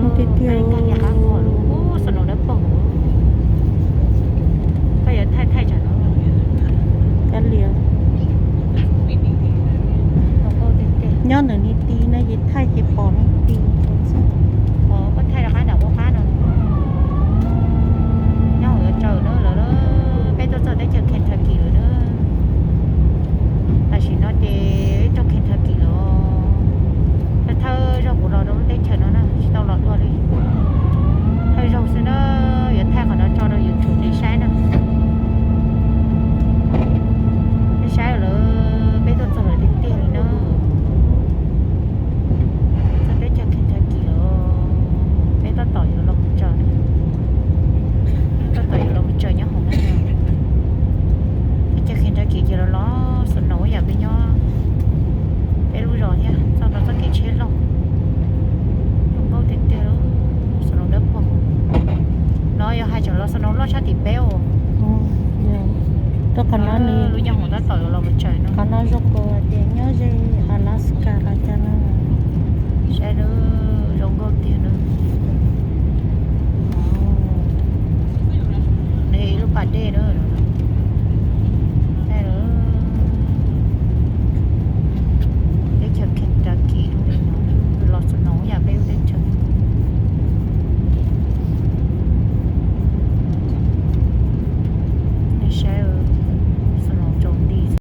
Tiag tiag. Snow dawb paug. Koj yuav thaij thaij tsam no. Kab lias. Nyob ntawm ni ti no ces thaij ces pom ni ti. Koj thaij rov qab nram qab no. Nyob hauv yuav tsaws na lawm. Peb tuaj txog teb chaws Kentucky lawm na. Tam sim no ces ib tsoog Kentucky lawm. Thawj thawj zaug kuv los rau lub teb chaws no na, tsis tau los dua li. Thawj zaug xwb na, yuav thaij qhov no tso rau YouTube nej saib na. Nej saib lawm, peb tuaj txog lawm tiag tiag li na. Txog teb chaws Kentucky lawm, peb tab tom yuav los mus tsaws, tab tom yuav los mus tsaws nyob hauv na. Teb chaws Kentucky ces los los snow ib yam peb nyob peb lub zos thiab, txoj no txoj kev tsheb laug, zoo nkauj tiag tiag, snow dawb paug. No yog hais tseem los snow loj tshaj tim peb os. Rau qhov no nws, lub nyob hauv tab tom yuav los mus tsaws no. Qhov no zoo kawg tias nyob ze Alaska.